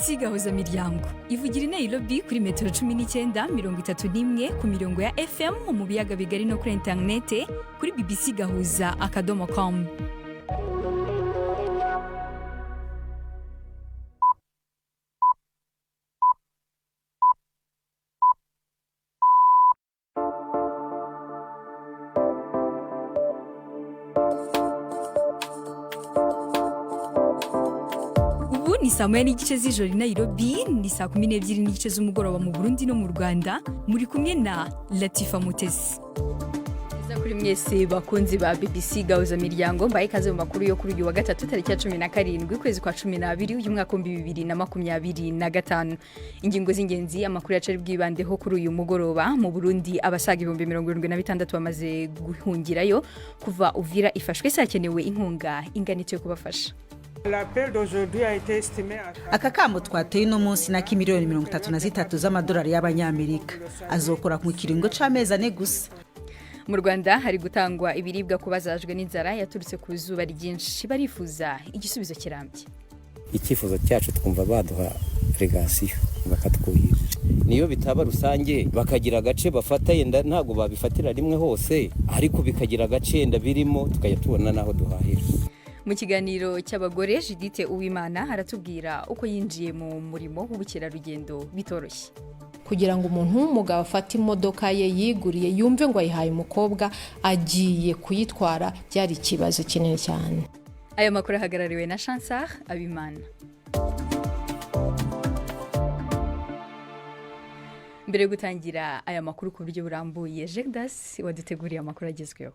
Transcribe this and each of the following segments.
BBC Gahuza Miryango ivugira i Nairobi kuri metero 19, 31 ku mirongo ya FM mu biyaga bigari no kuri interinete kuri bbcgahuza.com. Ubu ni saa 1:30 z'ijoro i Nairobi, ni saa 12:30 z'umugoroba mu Burundi no mu Rwanda. Muri kumwe na Latifa Mutesi. Neza kuri mwese bakunzi ba BBC Gahuza Miryango, mbaye ikaze mu makuru yo kuri uyu wa gatatu, tariki ya 17, ukwezi kwa 12, uyu mwaka 2025. Ingingo z'ingenzi amakuru yacu ari bwibandeho kuri uyu mugoroba: mu Burundi, abasaga 76,000 bamaze guhungirayo kuva Uvira ifashwe. Hakenewe inkunga ingana yo kubafasha. Aka kamo twateye uno munsi na k'imiliyoni 33 z'amadolari y'abanyamerika, azokora mu kiringo c'amezi 4 gusa. Mu Rwanda hari gutangwa ibiribwa ku bazajwe n'inzara yaturutse ku zuba ryinshi, barifuza igisubizo kirambye. Icyifuzo cyacu, twumva baduha irrigation, bakatwuhirira. Niyo bitaba rusange, bakagira agace bafata, yenda ntabwo babifatira rimwe hose, ariko bikagira agace yenda birimo, tukajya tubona n'aho duhahira. Mu kiganiro cy'abagore, Judith Uwimana aratubwira uko yinjiye mu murimo w'ubukerarugendo bitoroshye. Kugira ngo umuntu w'umugabo afate imodoka ye yiguriye, yumve ngo ayihaye umukobwa agiye kuyitwara, byari ikibazo kinini cyane. Aya makuru ahagarariwe na Chansar Abimana. Mbere yo gutangira aya makuru ku buryo burambuye, Jegdas waduteguriye amakuru agezweho.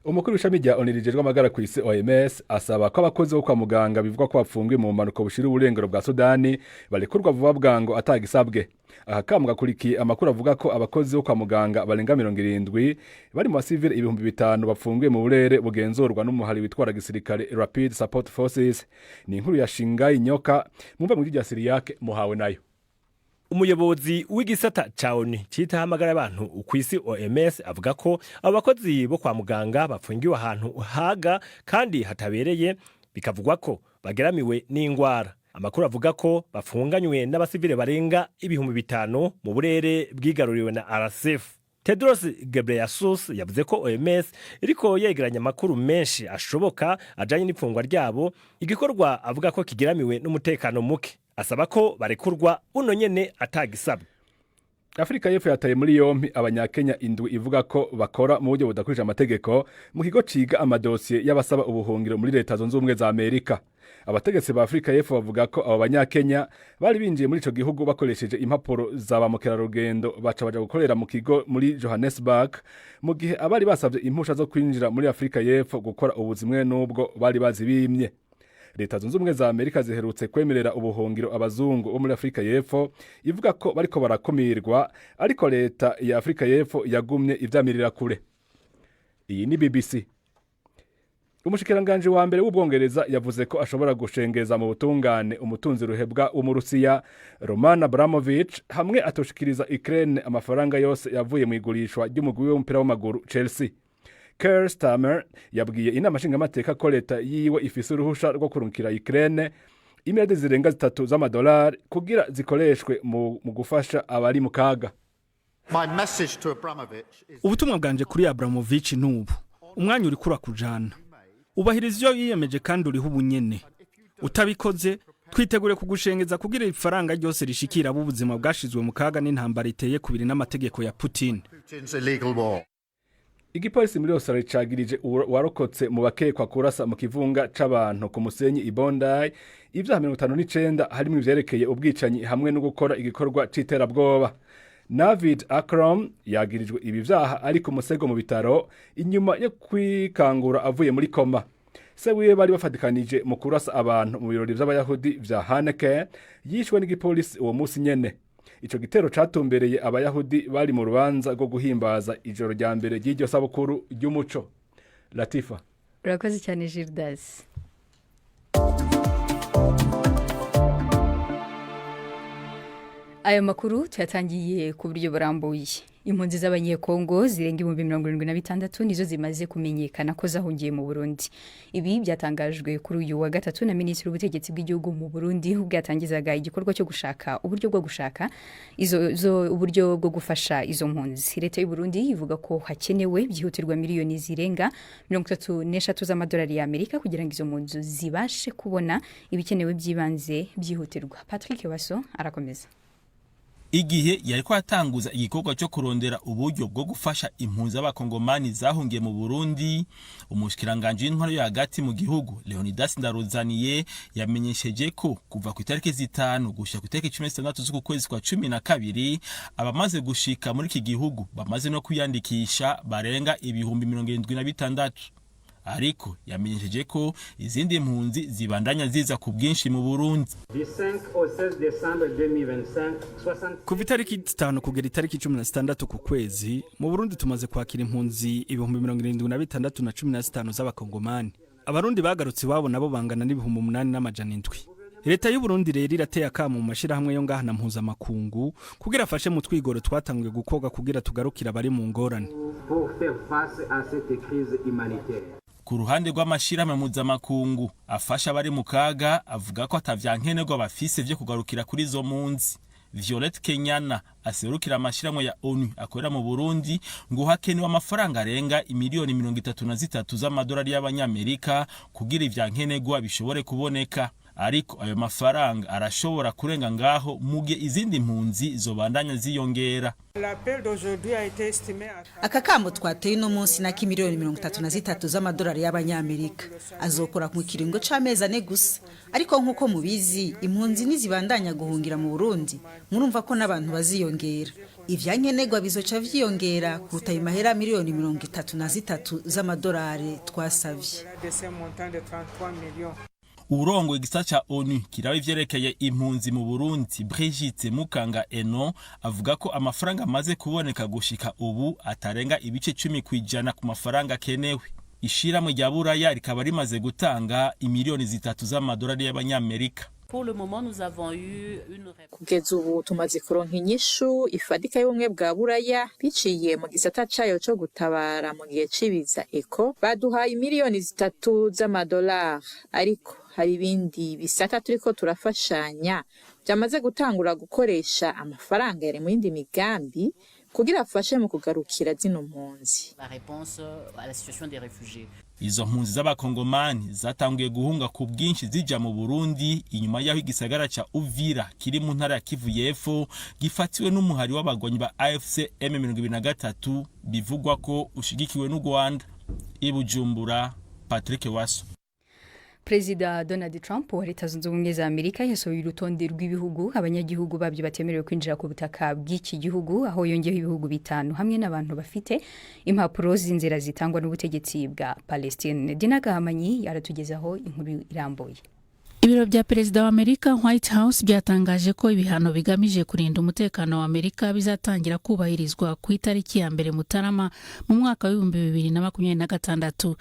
Umukuru w'ishami rya ONU rijejwe amagara ku isi, OMS, asaba ko abakozi bo kwa muganga bivugwa ko bapfungiwe mu mpanuka bushira uburengero bwa Sudani barekurwa vuba bwango atagisabwe. Aka kamo gakurikiye amakuru avuga ko abakozi bo kwa muganga barenga 70 bari mu basivile 5000 bapfungiwe mu burere bugenzurwa n'umuhari witwara gisirikare Rapid Support Forces. Ni inkuru ya Shingai Nyoka, mumva mu rya Siriyake muhawe nayo. Umuyobozi w'igisata ca ONU citaho amagara y'abantu ku isi, OMS, avuga ko abo bakozi bo kwa muganga bafungiwe ahantu haga kandi hatabereye, bikavugwa ko bageramiwe n'ingwara. Amakuru avuga ko bafunganywe n'abasivile barenga 5000 mu burere bwigaruriwe na RSF. Tedros Ghebreyesus yavuze ko OMS iriko yegeranya amakuru menshi ashoboka ajanye n'ifungwa ryabo, igikorwa avuga ko kigeramiwe n'umutekano muke. Asaba ko barekurwa buno nyene atagisabwe. Afurika y'Epfo yataye muri yompi Abanyakenya indwi ivuga ko bakora mu buryo budakurikije amategeko mu kigo ciga amadosiye y'abasaba ubuhungiro muri Leta Zunze Ubumwe za Amerika. Abategetsi ba Afurika y'Epfo bavuga ko abo Banyakenya bari binjiye muri ico gihugu bakoresheje impapuro za ba mukerarugendo, baca baja gukorera mu kigo muri Johannesburg, mu gihe abari basavye impusha zo kwinjira muri Afurika y'Epfo gukora ubuzimwe n'ubwo bari bazibimye. Leta Zunze Ubumwe za Amerika ziherutse kwemerera ubuhungiro abazungu bo muri Afurika y'Epfo ivuga ko bariko barakumirwa, ariko leta ya Afurika y'Epfo yagumye ivyamirira kure. Iyi ni BBC. Umushikiranganji wa mbere w'Ubwongereza yavuze ko ashobora gushengeza mu butungane umutunzi ruhebwa w'Umurusiya Roman Abramovich hamwe atoshikiriza Ukraine amafaranga yose yavuye mu igurishwa ry'umugwi w'umupira w'amaguru Chelsea. Keir Starmer yabwiye inama nshingamateka ko leta yiwe ifise uruhusha rwo kurungikira Ukraine imiliyardi zirenga 3 z'amadolari kugira zikoreshwe mu gufasha abari mu kaga. Ubutumwa bwanje kuri Abramovich nubu: umwanya uri kurakujana, ubahiriza ivyo yiyemeje kandi uriho ubunyene. Utabikoze, twitegure kugushengeza kugira ifaranga ryose rishikira abo ubuzima bwashizwe mu kaga n'intambara iteye kubiri n'amategeko ya Putin. Igipolisi muri Australia cagirije uwarokotse mu bakekwa kurasa mu kivunga c'abantu ku musenyi i Bondi ivyaha 59, harimwo ivyerekeye ubwicanyi hamwe no gukora igikorwa c'iterabwoba. Navid Akram yagirijwe ibi vyaha ari ku musego mu bitaro inyuma yo kwikangura avuye muri koma. Se wiwe bari bafatikanije mu kurasa abantu mu birori vy'Abayahudi vya Hanukkah yishwe n'igipolisi uwo musi nyene. Ico gitero catumbereye Abayahudi bari mu rubanza rwo guhimbaza ijoro rya mbere ry'iryo sabukuru ry'umuco. Latifa. Urakoze cyane, Gildas. Aya makuru tuyatangiye ku buryo burambuye. Impunzi z'Abanyekongo zirenga 76,000 nizo zimaze kumenyekana ko zahungiye mu Burundi. Ibi byatangajwe kuri uyu wa gatatu na Minisitiri w'Ubutegetsi bw'Igihugu mu Burundi, ubwo yatangizaga igikorwa cyo gushaka uburyo bwo gushaka izo zo uburyo bwo gufasha izo mpunzi. Leta y'u Burundi ivuga ko hakenewe byihutirwa miliyoni zirenga 33 z'amadolari y'Amerika kugira ngo izo mpunzi zibashe kubona ibikenewe by'ibanze byihutirwa. Patrick Waso arakomeza. Igihe yariko atanguza igikorwa cyo kurondera uburyo bwo gufasha impunzi z'Abakongomani zahungiye mu Burundi, umushikiranganji w'intwaro yo hagati mu gihugu, Leonidas Ndaruzaniye, yamenyesheje ko kuva ku itariki 5 gushika ku itariki 16 z'uku kwezi kwa 12, abamaze gushika muri iki gihugu bamaze no kwiyandikisha barenga 76,000. Ariko yamenyesheje ko izindi mpunzi zibandanya ziza ku bwinshi mu Burundi. Du 5 au 16 décembre 2025, 60 Kuva itariki 5 kugera itariki 16 ku kwezi, mu Burundi tumaze kwakira impunzi 76,015 z'Abakongomani. Abarundi bagarutse iwabo nabo bangana n'8700. Leta y'u Burundi rero irateye akamo mu mashirahamwe yo ngaha na mpuzamakungu kugira afashe mu twigoro twatanguye gukorwa kugira tugarukira abari mu ngorane. pour faire face à cette crise humanitaire. Ku ruhande rw'amashirahamwe mpuzamakungu afasha abari mu kaga, avuga ko atavyankenerwa bafise vyo kugarukira kuri izo mpunzi. Violette Kenyana aserukira amashirahamwe ya ONU akorera mu Burundi ngo hakenewe amafaranga arenga imiliyoni 33 z'amadolari y'Abanyamerika kugira ivyankenerwa bishobore kuboneka. Ariko ayo mafaranga arashobora kurenga ngaho mu gihe izindi mpunzi zobandanya ziyongera. Aka kamo twateye uno munsi na k'imiliyoni 33 z'amadolari y'Abanyamerika, azokora mu kiringo c'amezi 4 gusa. Ariko nk'uko mubizi, impunzi nizibandanya guhungira mu Burundi, murumva ko n'abantu baziyongera, ivyankenerwa bizoca vyiyongera kuruta ayo mahera miliyoni 33 z'amadolari twasavye. Urongo igisata ca ONU kiraba ivyerekeye impunzi mu Burundi, Brigitte Mukanga Eno, avuga ko amafaranga amaze kuboneka gushika ubu atarenga ibice 10% ku mafaranga akenewe. Ishirahamwe rya Buraya rikaba rimaze gutanga imiliyoni 3 z'amadolari y'Abanyamerika. Kugeza ubu tumaze kuronka inyishu ifadika y'Ubumwe bwa Buraya biciye mu gisata cayo co gutabara mu gihe c'ibiza ECO, baduhaye imiliyoni 3 z'amadolari. Ariko hari ibindi bisata turiko turafashanya vyamaze gutangura gukoresha amafaranga yari mu yindi migambi kugira afashe mu kugarukira zino mpunzi. Izo mpunzi z'Abakongomani zatanguye guhunga ku bwinshi zija mu Burundi inyuma y'aho igisagara ca Uvira kiri mu ntara ya Kivu y'Epfo gifatiwe n'umuhari w'abagwanyi ba AFC M23, bivugwa ko ushigikiwe n'u Rwanda. I Bujumbura, Patrick Waso. Perezida Donald Trump wa Leta Zunze Ubumwe za Amerika yasohoye urutonde rw'ibihugu abanyagihugu babyo batemerewe kwinjira ku butaka bw'iki gihugu, aho yongeyeho ibihugu bitanu hamwe n'abantu bafite impapuro z'inzira zitangwa n'ubutegetsi bwa Palestine. Dina Gahamanyi yaratugezaho inkuru irambuye. Ibiro bya perezida wa Amerika, White House, byatangaje ko ibihano bigamije kurinda umutekano wa Amerika bizatangira kubahirizwa ku itariki ya 1 Mutarama mu mwaka wa 2026.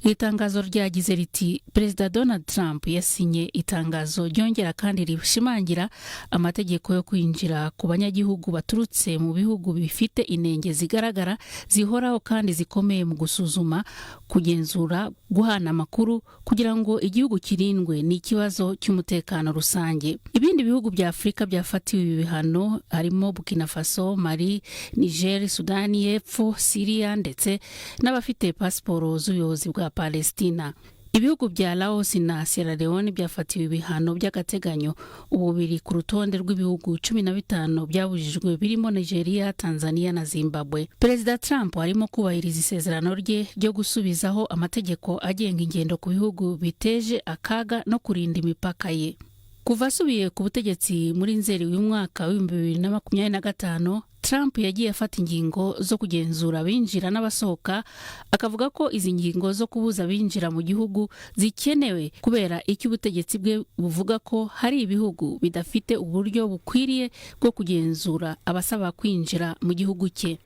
Iri tangazo ryagize riti: "Perezida Donald Trump yasinye itangazo ryongera kandi rishimangira amategeko yo kwinjira ku banyagihugu baturutse mu bihugu bifite inenge zigaragara, zihoraho kandi zikomeye mu gusuzuma, kugenzura, guhana amakuru kugira ngo igihugu kirindwe ni ikibazo cy'umutekano rusange." Ibindi bihugu bya Afurika byafatiwe ibi bihano harimo Burkina Faso, Mali, Niger, Sudani y'Epfo, Siriya ndetse n'abafite pasiporo z'ubuyobozi bwa Palestina. Ibihugu bya Laos na Sierra Leone byafatiwe ibihano by'agateganyo, ubu biri ku rutonde rw'ibihugu 15 byabujijwe, birimo Nigeria, Tanzania na Zimbabwe. Perezida Trump arimo kubahiriza isezerano rye ryo gusubizaho amategeko agenga ingendo ku bihugu biteje akaga no kurinda imipaka ye. Kuva asubiye ku butegetsi muri Nzeri uyu mwaka wa 2025, Trump yagiye afata ingingo zo kugenzura abinjira n'abasohoka, akavuga ko izi ngingo zo kubuza abinjira mu gihugu zikenewe kubera icyo ubutegetsi bwe buvuga ko hari ibihugu bidafite uburyo bukwiriye bwo kugenzura abasaba kwinjira mu gihugu cye.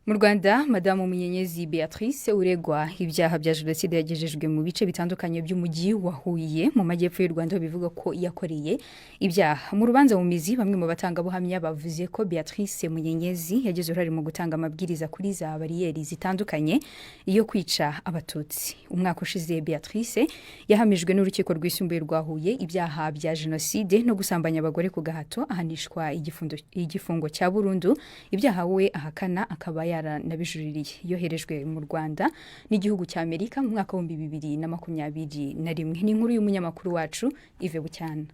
Mu Rwanda, Madamu Munyenyezi Beatrice uregwa ibyaha bya jenoside yagejejwe mu bice bitandukanye by'umujyi wa Huye mu majyepfo y'u Rwanda, aho bivuga ko yakoreye ibyaha. Mu rubanza mu mizi, bamwe mu batangabuhamya bavuze ko Beatrice Munyenyezi yagize uruhare mu gutanga amabwiriza kuri za bariyeri zitandukanye yo kwica Abatutsi. Umwaka ushize Beatrice yahamijwe n'Urukiko Rwisumbuye rwa Huye ibyaha bya jenoside no gusambanya abagore ku gahato, ahanishwa igifungo cya burundu, ibyaha we ahakana akaba yaranabijuririye. Yoherejwe mu Rwanda n'igihugu cya Amerika mu mwaka w'2021. Ni inkuru y'umunyamakuru wacu Yves Bucyana.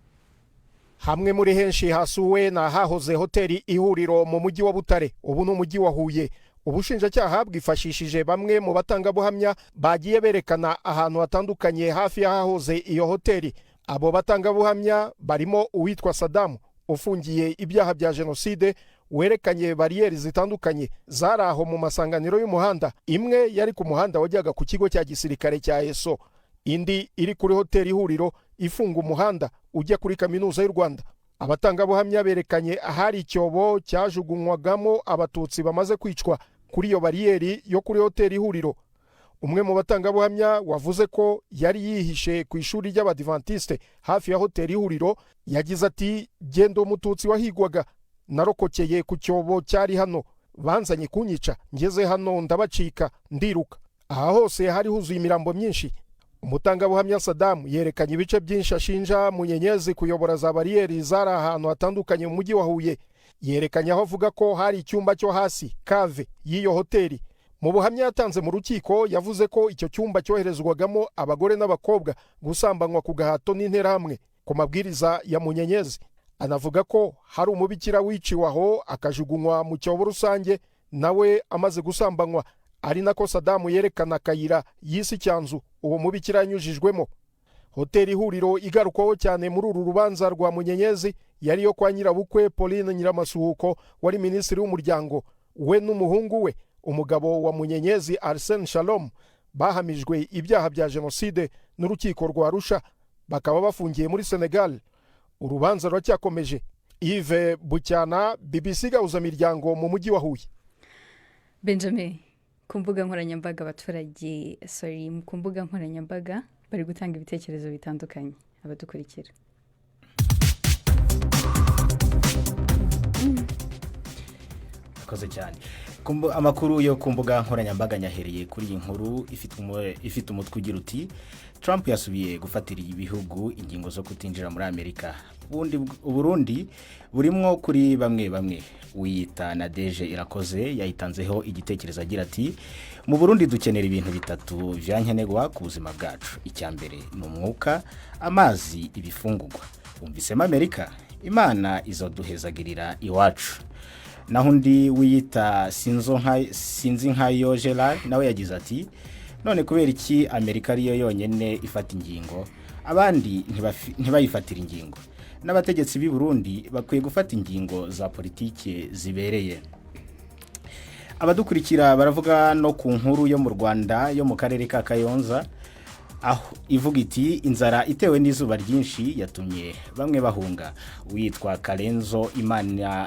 Hamwe muri henshi hasuwe ni ahahoze Hoteli Ihuriro mu mujyi wa Butare, ubu ni umujyi wa Huye. Ubushinjacyaha bwifashishije bamwe mu batangabuhamya bagiye berekana ahantu hatandukanye hafi y'ahahoze iyo hoteli. Abo batangabuhamya barimo uwitwa Sadamu ufungiye ibyaha bya jenoside, werekanye bariyeri zitandukanye zari aho mu masanganiro y'umuhanda. Imwe yari ku muhanda wajyaga ku kigo cya gisirikare cya ESO, indi iri kuri Hoteli Ihuriro ifunga umuhanda ujya kuri Kaminuza y'u Rwanda. Abatangabuhamya berekanye ahari icyobo cyajugunywagamo Abatutsi bamaze kwicwa kuri iyo bariyeri yo kuri Hoteli Ihuriro. Umwe mu batangabuhamya wavuze ko yari yihishe ku ishuri ry'Abadivantisite hafi ya Hoteli Ihuriro yagize ati: "Genda, Umututsi wahigwaga, narokokeye ku cyobo cyari hano. Banzanye kunyica, ngeze hano ndabacika ndiruka. Aha hose hari huzuye imirambo myinshi." Umutangabuhamya Sadamu yerekanye ibice byinshi ashinja Munyenyezi kuyobora za bariyeri zari ahantu hatandukanye mu mujyi wa Huye. Yerekanye aho avuga ko hari icyumba cyo hasi, cave y'iyo hoteli. Mu buhamya yatanze mu rukiko, yavuze ko icyo cyumba cyoherezwagamo abagore n'abakobwa gusambanywa ku gahato n'Interahamwe ku mabwiriza ya Munyenyezi. Anavuga ko hari umubikira wiciwe aho akajugunywa mu cyobo rusange nawe amaze gusambanywa, ari nako Sadamu yerekana akayira yise icyanzu uwo mubikira yanyujijwemo. Hoteli Ihuriro igarukwaho cyane muri uru rubanza rwa Munyenyezi yari yo kwa nyirabukwe Pauline Nyiramasuhuko wari minisitiri w'umuryango. We n'umuhungu we, umugabo wa Munyenyezi Arsene Shalom, bahamijwe ibyaha bya jenoside n'urukiko rwa Arusha, bakaba bafungiye muri Senegal. Urubanza ruracyakomeje. Yves Bucyana, BBC Gahuzamiryango, mu mujyi wa Huye. Benjamin, ku mbuga nkoranyambaga abaturage, sorry, ku mbuga nkoranyambaga bari gutanga ibitekerezo bitandukanye abadukurikira. Akoze cyane. Amakuru yo ku mbuga nkoranyambaga nyahereye kuri iyi nkuru ifite umutwe ugira uti: "Trump yasubiye gufatira ibihugu ingingo zo kutinjira muri Amerika." Uburundi burimwo kuri bamwe bamwe. Uyita na Deje Irakoze yayitanzeho igitekerezo agira ati: "Mu Burundi dukenera ibintu bitatu byankenerwa ku buzima bwacu. Icya mbere ni umwuka, amazi, ibifungugwa. Wumvisemo Amerika, Imana izoduhezagirira iwacu." Naho undi wiyita Sinzi Nkayo Gerard nawe yagize ati: "None kubera iki Amerika ariyo yonyine ifata ingingo, abandi ntibayifatire ingingo? N'abategetsi b'i Burundi bakwiye gufata ingingo za politiki zibereye." Abadukurikira baravuga no ku nkuru yo mu Rwanda yo mu karere ka Kayonza, aho ivuga iti: "Inzara itewe n'izuba ryinshi yatumye bamwe bahunga." Uwitwa Karenzo Imana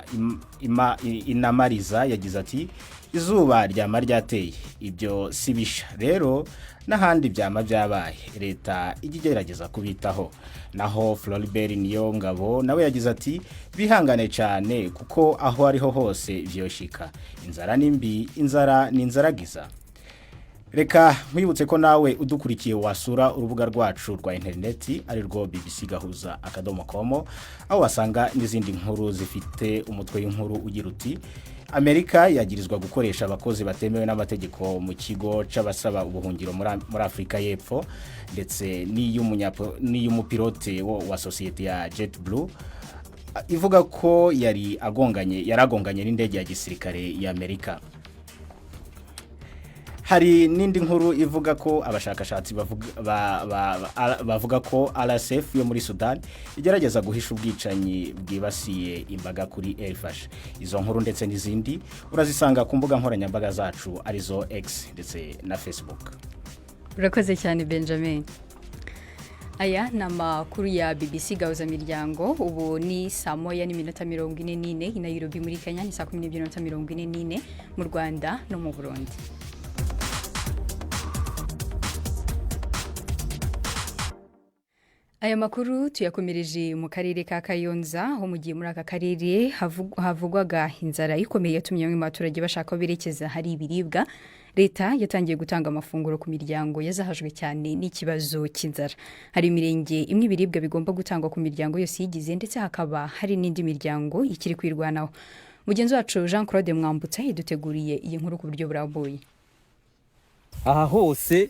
Inamariza yagize ati: "Izuba ryama ryateye, ibyo si bisha rero, n'ahandi byama byabaye, leta ijya igerageza kubitaho." Naho Floribert Niyo Ngabo nawe yagize ati: "Bihangane cyane kuko aho ariho hose vyoshika, inzara ni mbi, inzara ni inzaragiza." Reka nkwibutse ko nawe udukurikiye wasura urubuga rwacu rwa interineti, ari rwo bbcgahuza.com, aho wasanga n'izindi nkuru zifite umutwe w'inkuru ugira uti: "Amerika yagirizwa gukoresha abakozi batemewe n'amategeko mu kigo c'abasaba ubuhungiro muri Afurika y'Epfo", ndetse n'iy'umupilote wa sosiyete ya JetBlue ivuga ko yari agonganye yaragonganye n'indege ya gisirikare ya Amerika. Hari n'indi nkuru ivuga ko abashakashatsi bavuga ko RSF yo muri Sudan igerageza guhisha ubwicanyi bwibasiye imbaga kuri El Fasher. Izo nkuru ndetse n'izindi urazisanga ku mbuga nkoranyambaga zacu, arizo X ndetse na Facebook. Urakoze cyane, Benjamin. Aya ni amakuru ya BBC Gahuzamiryango. Ubu ni 1:44 i Nairobi muri Kenya, ni 12:44 mu Rwanda no mu Burundi. Aya makuru tuyakomereje mu karere ka Kayonza, aho mu gihe muri aka karere havugwaga inzara ikomeye yatumye bamwe mu baturage bashaka aho berekeza hari ibiribwa, leta yatangiye gutanga amafunguro ku miryango yazahajwe cyane n'ikibazo cy'inzara. Hari imirenge imwe ibiribwa bigomba gutangwa ku miryango yose yigize, ndetse hakaba hari n'indi miryango ikiri kwirwanaho. Mugenzi wacu Jean Claude Mwambutsa yaduteguriye iyi nkuru ku buryo burambuye. Aha hose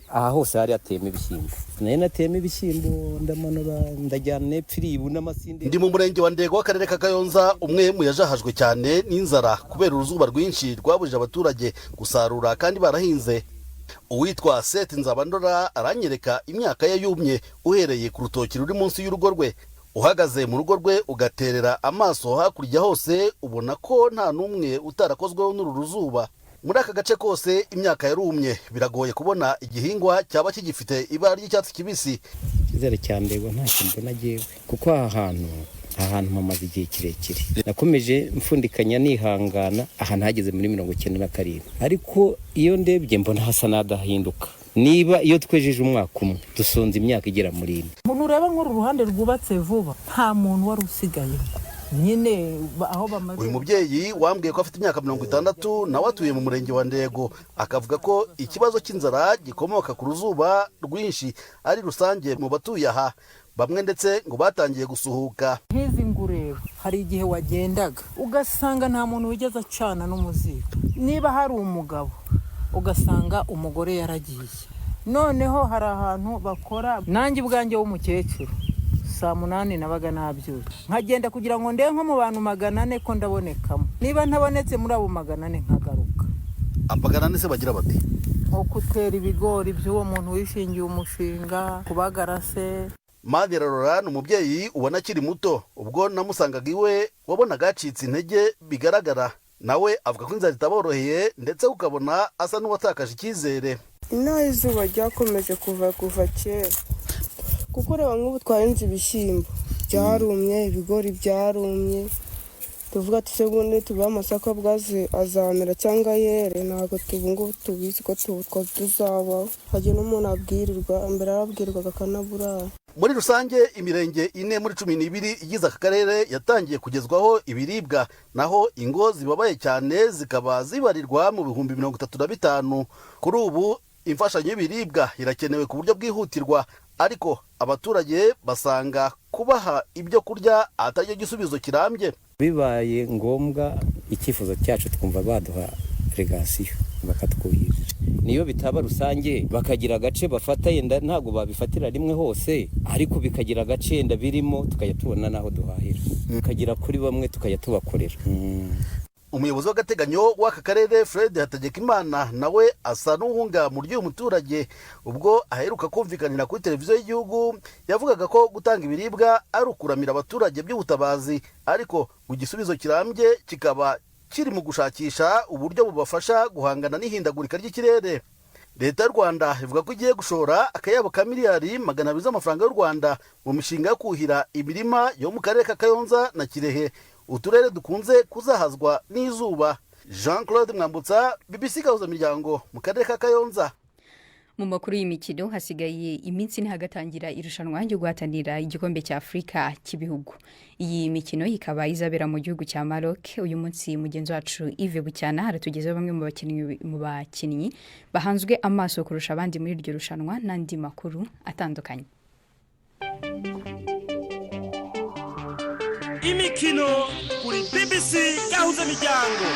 hari hateyemo ibishyimbo, nayo nateyemo ibishyimbo, ndamanura ndajyana nepfiribu n'amasinde. Ndi mu murenge wa Ndego w'akarere ka Kayonza, umwe mu yajahajwe cyane n'inzara kubera uruzuba rwinshi rwabujije abaturage gusarura kandi barahinze. Uwitwa Seti Nzabandora aranyereka imyaka ye yumye, uhereye ku rutoki ruri munsi y'urugo rwe. Uhagaze mu rugo rwe ugaterera amaso hakurya hose, ubona ko nta n'umwe utarakozweho n'uru ruzuba. Muri aka gace kose imyaka yarumye, biragoye kubona igihingwa cyaba kigifite ibara ry'icyatsi kibisi. Icyizere cya Ndego ntacyo mbona agewe, kuko aha hantu mpamaze igihe kirekire, nakomeje mfundikanya nihangana, ahantu hageze muri 97, ariko iyo ndebye mbona hasa n'adahinduka. Niba iyo twejeje umwaka umwe, dusonza imyaka igera muri 4. Umuntu ureba nk'uru ruhande rwubatse vuba, nta muntu wari usigaye nyine aho bamaze. Uyu mubyeyi wambwiye ko afite imyaka 60, nawe atuye mu murenge wa Ndego, akavuga ko ikibazo cy'inzara gikomoka ku ruzuba rwinshi ari rusange mu batuye aha, bamwe ndetse ngo batangiye gusuhuka. Nk'izi ngureba, hari igihe wagendaga ugasanga nta muntu wigeze acana n'umuziko, niba hari umugabo ugasanga umugore yaragiye. Noneho hari ahantu bakora, nanjye ubwanjye w'umukecuru saa 8 nabaga nabyutse nkagenda kugira ngo ndebe nko mu bantu 400 ko ndabonekamo, niba ntabonetse muri abo 400 nkagaruka. 400 se bagira bati? Nko gutera ibigori by'uwo muntu wishingiye umushinga, kubagara se. Manirarora ni umubyeyi ubona akiri muto. Ubwo namusangaga iwe wabonaga yacitse intege bigaragara. Nawe avuga ko inzara itaboroheye, ndetse ukabona asa n'uwatakaje icyizere. Inaha izuba ryakomeje kuva kera, kuko ureba nk'ubu twahinze ibishyimbo byarumye, ibigori byarumye. Tuvuga ati se ubundi tubihe amasaka bwaze azamera cyangwa yere? Ntabwo tubu ngubu tubizi ko tuzabaho. Hagira n'umuntu abwirirwa, mbere arabwirwaga akanaburara. Muri rusange imirenge 4 muri 12 igize aka karere yatangiye kugezwaho ibiribwa, naho ingo zibabaye cyane zikaba zibarirwa mu 35,000. Kuri ubu imfashanyo y'ibiribwa irakenewe ku buryo bwihutirwa, ariko abaturage basanga kubaha ibyo kurya atari cyo gisubizo kirambye. Bibaye ngombwa, icyifuzo cyacu twumva baduha irrigation bakatwuhirira. Niyo bitaba rusange, bakagira agace bafata, yenda ntabwo babifatira rimwe hose, ariko bikagira agace yenda birimo, tukajya tubona n'aho duhahira, tukagera kuri bamwe tukajya tubakorera. Umuyobozi w'agateganyo w'aka karere Fred Hategekimana nawe asa n'uwunga mu ry'uyu muturage. Ubwo aheruka kumvikanira kuri televiziyo y'igihugu, yavugaga ko gutanga ibiribwa ari ukuramira abaturage by'ubutabazi, ariko ngo igisubizo kirambye kikaba kiri mu gushakisha uburyo bubafasha guhangana n'ihindagurika ry'ikirere. Leta y'u Rwanda ivuga ko igiye gushora akayabo ka miliyari 200 z'amafaranga y'u Rwanda mu mishinga yo kuhira imirima yo mu karere ka Kayonza na Kirehe, uturere dukunze kuzahazwa n'izuba. Jean Claude Mwambutsa, BBC Gahuzamiryango, mu karere ka Kayonza. Mu makuru y'imikino, hasigaye iminsi 4 hagatangira irushanwa ryo guhatanira igikombe cya Afurika cy'ibihugu. Iyi mikino ikaba izabera mu gihugu cya Maroc. Uyu munsi mugenzi wacu Yves Bucyana aratugezaho bamwe mu bakinnyi bahanzwe amaso kurusha abandi muri iryo rushanwa n'andi makuru atandukanye. Imikino kuri BBC Gahuza Miryango.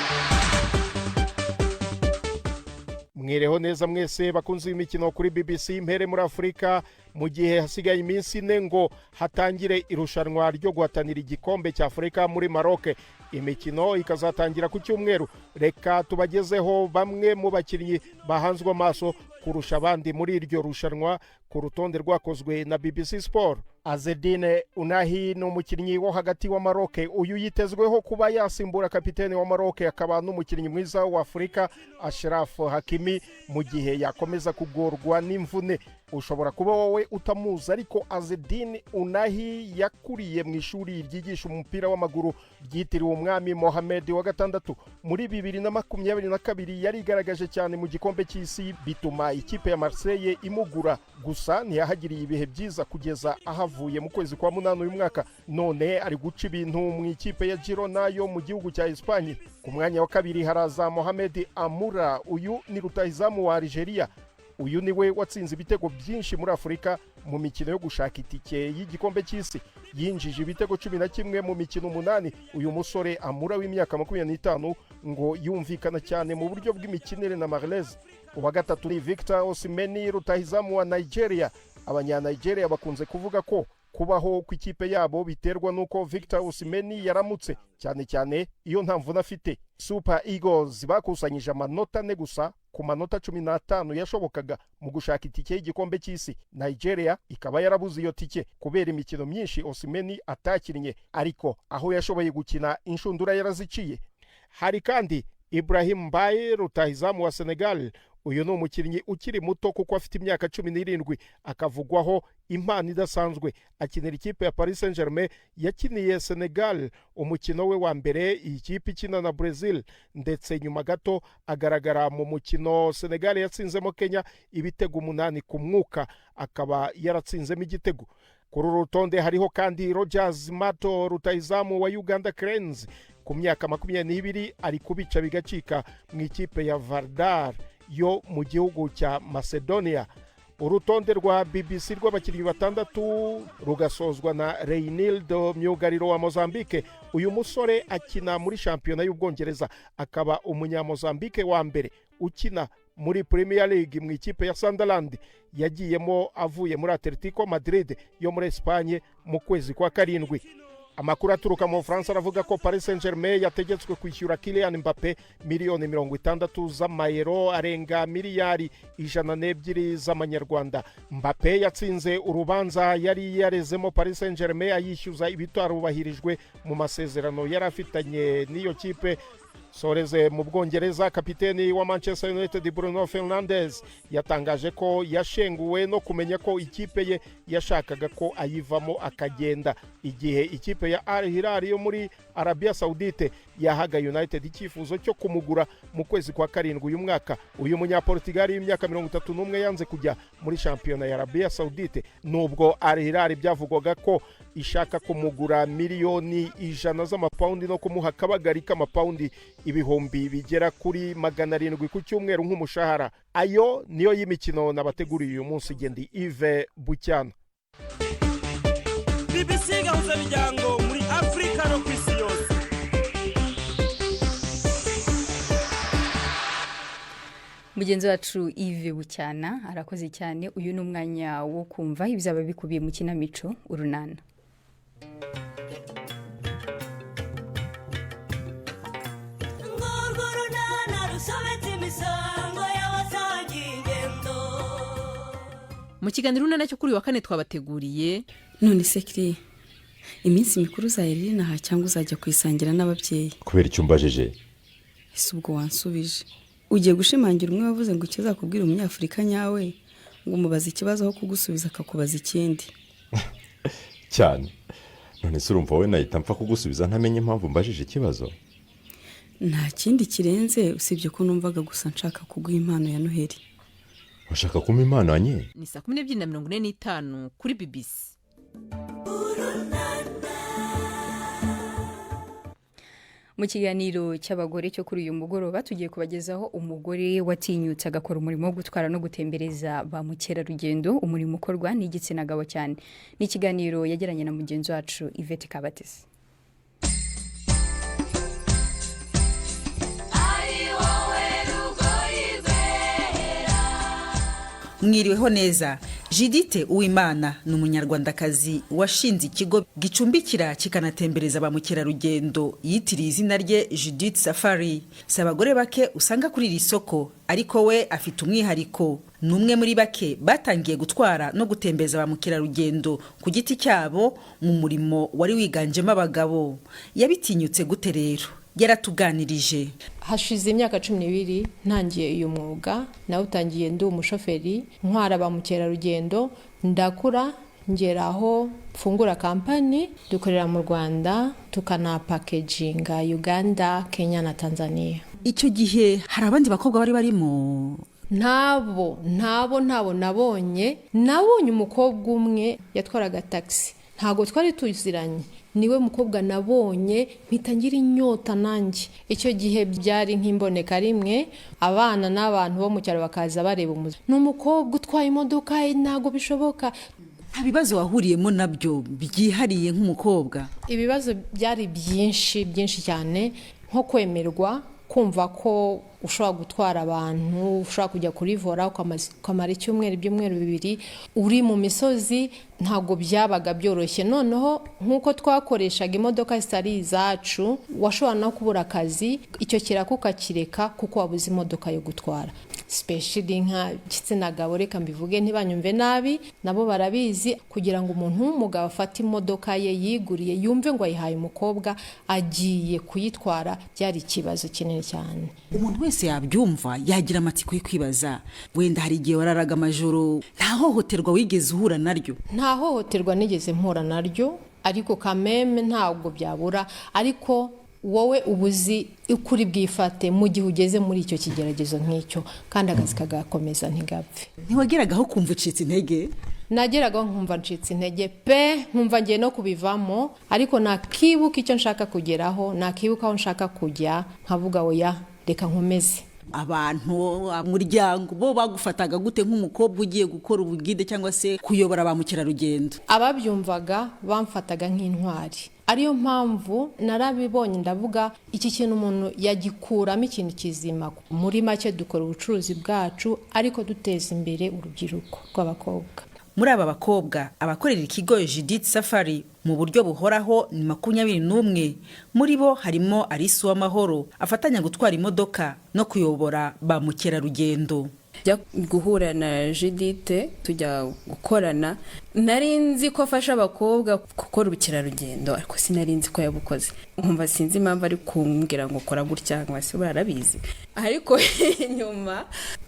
Mwireho neza mwese bakunze imikino kuri BBC. Impere muri Afurika, mu gihe hasigaye iminsi 4 ngo hatangire irushanwa ryo guhatanira igikombe cya Afurika muri Maroc, imikino ikazatangira ku cyumweru, reka tubagezeho bamwe mu bakinnyi bahanzwe amaso kurusha abandi muri iryo rushanwa ku rutonde rwakozwe na BBC Sport. Azzedine Ounahi ni umukinnyi wo hagati wa Maroc. Uyu yitezweho kuba yasimbura kapitene wa Maroc akaba n'umukinnyi mwiza wa Afurika Achraf Hakimi mu gihe yakomeza kugorwa n'imvune. Ushobora kuba wowe utamuzi, ariko Azzedine Ounahi yakuriye mu ishuri ryigisha umupira w'amaguru ryitiriwe umwami Mohamed wa gatandatu. Muri 2022 yarigaragaje cyane mu gikombe cy'isi, bituma ikipe ya Marseille imugura. Gusa ntiyahagiriye ibihe byiza kugeza ahavuye mu kwezi kwa munani uyu mwaka, none ari guca ibintu mu ikipe ya Girona yo mu gihugu cya Espagne. Ku mwanya wa kabiri haraza Mohamed Amoura. Uyu ni rutahizamu wa Algeria. Uyu niwe watsinze ibitego byinshi muri Afurika mu mikino yo gushaka itike y'igikombe cy'isi. Yinjije ibitego 11 mu mikino 8. Uyu musore Amoura w'imyaka 25 ngo yumvikana cyane mu buryo bw'imikinire na Mahrez. Uwa gatatu ni Victor Osimhen, rutahizamu wa Nigeria. Abanyanigeria bakunze kuvuga ko kubaho kw'ikipe yabo biterwa n'uko Victor Osimhen yaramutse, cyane cyane iyo nta mvune afite. Super Eagles bakusanyije amanota 4 gusa ku manota 15 yashobokaga mu gushaka itike y'igikombe cy'isi. Nigeria ikaba yarabuze iyo tike kubera imikino myinshi Osimhen atakinnye, ariko aho yashoboye gukina inshundura yaraziciye. Hari kandi Ibrahim Mbaye, rutahizamu wa Senegal. Uyu ni umukinnyi ukiri muto kuko afite imyaka 17, akavugwaho impano idasanzwe. Akinira ikipe ya Paris Saint Germain. Yakiniye Senegal umukino we wa mbere iyi kipe ikina na Brazil, ndetse nyuma gato agaragara mu mukino Senegal yatsinzemo Kenya ibitego 8 ku mwuka, akaba yaratsinzemo igitego. Kuri uru rutonde hariho kandi Rogers Mato, rutahizamu wa Uganda Cranes. Ku myaka 22 ari kubica bigacika mu ikipe ya Vardar yo mu gihugu cya Macedonia. Urutonde rwa BBC rw'abakinnyi batandatu rugasozwa na Reinildo, myugariro wa Mozambique. Uyu musore akina muri shampiyona y'Ubwongereza, akaba umunyamozambique wa mbere ukina muri Premier League mu ikipe ya Sunderland. Yagiyemo avuye muri Atletico Madrid yo muri Espagne mu kwezi kwa karindwi. Amakuru aturuka mu Bufaransa aravuga ko Paris Saint Germain yategetswe kwishyura Kylian Mbappe miliyoni 60 z'amayero, arenga miliyari 102 z'amanyarwanda. Mbappe yatsinze urubanza yari yarezemo Paris Saint Germain, ayishyuza ibitarubahirijwe mu masezerano yari afitanye n'iyo kipe. Soreze mu Bwongereza. Kapiteni wa Manchester United Bruno Fernandes yatangaje ko yashenguwe no kumenya ko ikipe ye yashakaga ko ayivamo akagenda, igihe ikipe ya Al Hilal yo muri Arabia Saudite yahaga United icyifuzo cyo kumugura mu kwezi kwa karindwi uyu mwaka. Uyu munyaportugali w'imyaka 31 yanze kujya muri shampiyona ya Arabia Saudite, nubwo Al Hilal byavugwaga ko ishaka kumugura miliyoni 100 z'amapawundi no kumuha akabagari k'amapawundi ibihumbi bigera kuri 700 ku cyumweru nk'umushahara. Ayo niyo y'imikino nabateguriye uyu munsi. Gendi Yves Bucyana. BBC Gahuza Miryango muri Afurika no ku isi yose. Mugenzi wacu Yves Bucyana arakoze cyane. Uyu ni umwanya wo kumva ibizaba bikubiye mu kinamico Urunana. Ngurwo urunana rusobetse imisango y'abasangiye ingendo. Mu kiganiro Urunana cyo kuri uyu wa kane twabateguriye: None se kiriya iminsi mikuru uzayirira inaha cyangwa uzajya kuyisangira n'ababyeyi? Kubera icyo umbajije? Ese ubwo wansubije ugiye gushimangira umwe wavuze ngo ikizakubwira umunyafurika nyawe ngo umubaze ikibazo aho kugusubiza akakubaza ikindi? Cyane. None se urumva wowe nahita mpfa kugusubiza ntamenye impamvu mbajije ikibazo? Nta kindi kirenze usibye ko numvaga gusa nshaka kuguha impano ya Noheli. Ushaka kumpa impano yanye? Ni saa 12:45 kuri BBC. Mu kiganiro cy'abagore cyo kuri uyu mugoroba tugiye kubagezaho umugore watinyutse agakora umurimo wo gutwara no gutembereza ba mukerarugendo, umurimo ukorwa n'igitsina gabo cyane. Ni ikiganiro yagiranye na mugenzi wacu Yvette Kabatesi. Ari wowe rugoyi rwera. Mwiriweho neza. Judith Uwimana ni umunyarwandakazi washinze ikigo gicumbikira kikanatembereza ba mukerarugendo yitiriye izina rye, Judith Safari. Si abagore bake usanga kuri iri soko, ariko we afite umwihariko. Ni Ni umwe muri bake batangiye gutwara no gutembeza ba mukerarugendo ku giti cyabo mu murimo wari wiganjemo abagabo. Yabitinyutse gute rero? Yaratuganirije. Hashize imyaka 12 ntangiye uyu mwuga. Nawutangiye ndi umushoferi, ntwara ba mukerarugendo, ndakura ngera aho mfungura kampani. Dukorera mu Rwanda, tukanapackaginga Uganda, Kenya na Tanzania. Icyo gihe hari abandi bakobwa bari barimo? Ntabo, ntabo, ntabo nabonye. Nabonye umukobwa umwe yatwaraga taxi, ntabwo twari tuziranye. Niwe mukobwa nabonye mpita ngira inyota nanjye. Icyo gihe byari nk'imboneka rimwe, abana n'abantu bo mu cyaro bakaza bareba umuzi, ni umukobwa utwaye imodoka, ntabwo bishoboka. Nta bibazo wahuriyemo nabyo byihariye nk'umukobwa? Ibibazo byari byinshi, byinshi cyane, nko kwemerwa, kumva ko ushobora gutwara abantu, ushobora kujya kuri volant ukamara icyumweru, ibyumweru 2 uri mu misozi. Ntabwo byabaga byoroshye. Noneho nk'uko twakoreshaga imodoka zitari izacu, washobora no kubura akazi, icyo kiraka ukakireka kuko wabuze imodoka yo gutwara. Especially nka gitsina gabo, reka mbivuge ntibanyumve nabi, nabo barabizi, kugira ngo umuntu w'umugabo afate imodoka ye yiguriye, yumve ngo ayihaye umukobwa agiye kuyitwara, byari ikibazo kinini cyane. Umuntu wese yabyumva yagira amatsiko yo kwibaza, wenda hari igihe wararaga amajoro, nta hohoterwa wigeze uhura naryo? Nta hohoterwa nigeze mpura naryo, ariko kameme ntabwo byabura. Ariko wowe uba uzi ukuri bwifate mu gihe ugeze muri icyo kigeragezo nk'icyo, kandi akazi kagakomeza ntigapfe. Ntiwageragaho kumva ucitse intege? Nageragaho nkumva ncitse intege pe, nkumva ngiye no kubivamo, ariko nakibuka icyo nshaka kugeraho, nakibuka aho nshaka kujya, nkavuga: "Oya, reka nkomeze." Abantu, umuryango bo bagufataga gute nk'umukobwa ugiye gukora ubuguide cyangwa se kuyobora ba mukerarugendo? Ababyumvaga bamfataga nk'intwari. Ariyo mpamvu narabibonye, ndavuga iki kintu umuntu yagikuramo ikintu kizima. Muri make, dukora ubucuruzi bwacu ariko duteza imbere urubyiruko rw'abakobwa. Muri aba bakobwa, abakorera ikigo Judith Safari mu buryo buhoraho ni 21. Muri bo harimo Alice Uwamahoro, afatanya gutwara imodoka no kuyobora ba mukerarugendo. Jya guhura na Judith, tujya gukorana, nari nzi ko afasha abakobwa gukora ubukerarugendo, ariko sinari nzi ko yabukoze. Nkumva sinzi impamvu ari kumbwira ngo kora gutya, ngo se barabizi. Ariko nyuma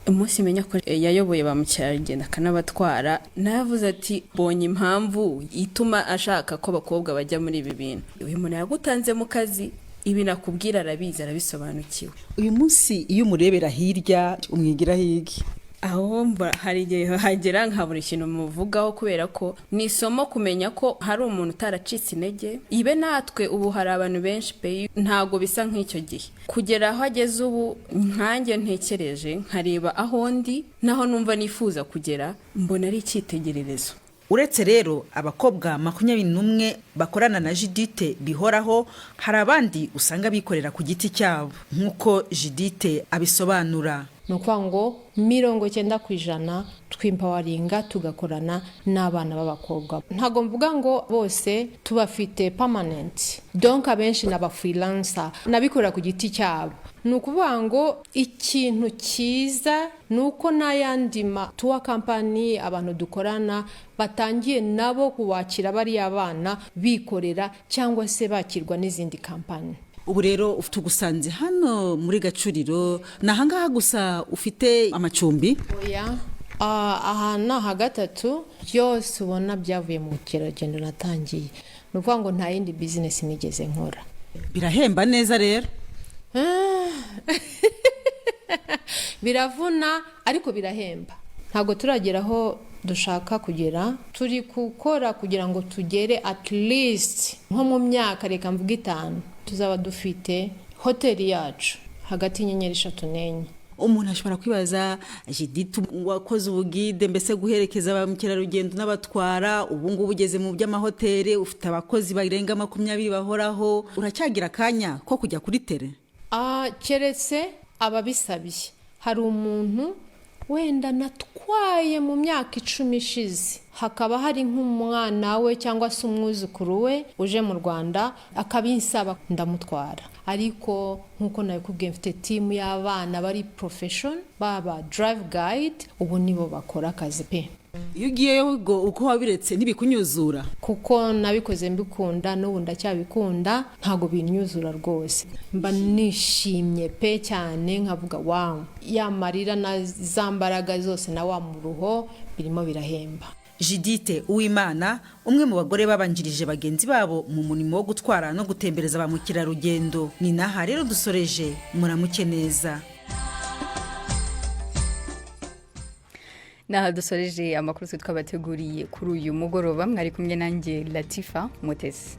umunsi menya ko yayoboye ba mukerarugendo akanabatwara, navuze ati: "Bonye impamvu ituma ashaka ko abakobwa bajya muri ibi bintu. Uyu muntu yagutanze mu kazi, ibi nakubwira arabizi, arabisobanukiwe." Uyu munsi iyo umurebera hirya, umwigira hirya? Aho hari igihe hagera nkabura ikintu muvugaho, kubera ko ni isomo kumenya ko hari umuntu utaracitse intege. Ibe natwe ubu hari abantu benshi pe, ntabwo bisa nk'icyo gihe. Kugera aho ageze ubu, nkanjye ntekereje nkareba aho ndi naho numva nifuza kugera, mbona ari icyitegererezo. Uretse rero abakobwa 21 bakorana na Judith bihoraho, hari abandi usanga bikorera ku giti cyabo nk'uko Judith abisobanura. Ni ukuvuga ngo 90% twempoweringa, tugakorana n'abana b'abakobwa. Ntabwo mvuga ngo bose tubafite permanent, donc abenshi ni aba freelancer, n'abikorera ku giti cyabo. Ni ukuvuga ngo ikintu cyiza ni uko n'ayandi ma tour company, abantu dukorana, batangiye nabo kubakira bariya bana bikorera cyangwa se bakirwa n'izindi kampani. Ubu rero tugusanze hano muri Gacuriro. Ni ahangaha gusa ufite amacumbi? Oya, aha ni aha gatatu. Byose ubona byavuye mu bukerarugendo natangiye. Ni ukuvuga ngo nta yindi bizinesi nigeze nkora. Birahemba neza rero? Biravuna ariko birahemba. Ntabwo turagera aho dushaka kugera. Turi gukora kugira ngo tugere at least nko mu myaka, reka mvuge 5, tuzaba dufite hoteli yacu hagati y'inyenyeri 3 n'enye. Umuntu ashobora kwibaza, Judith wakoze ubuguide, mbese guherekeza ba mukerarugendo n'abatwara, ubu ngubu ugeze mu by'amahoteli, ufite abakozi barenga 20 bahoraho, uracyagira akanya ko kujya kuri terrain? Keretse ababisabye. Hari umuntu Wenda natwaye mu myaka 10 ishize, hakaba hari nk'umwana we cyangwa se umwuzukuru we uje mu Rwanda akabinsaba, ndamutwara. Ariko nk'uko nabikubwiye, mfite team y'abana bari professional, baba drive guide, ubu nibo bakora akazi pe. Iyo ugiyeyo ubwo uko wabiretse ntibikunyuzura? Kuko nabikoze mbikunda, n'ubu ndacyabikunda, ntabwo binyuzura rwose. Mba nishimye pe cyane, nkavuga wow, ya marira na za mbaraga zose na wa muruho birimo birahemba. Judithe Uwimana, umwe mu bagore babanjirije bagenzi babo mu murimo wo gutwara no gutembereza ba mukerarugendo. Ni naha rero dusoreje, muramuke neza. Naha dusoreje amakuru twe twabateguriye kuri uyu mugoroba. Mwari kumwe nanjye Latifa Mutesi.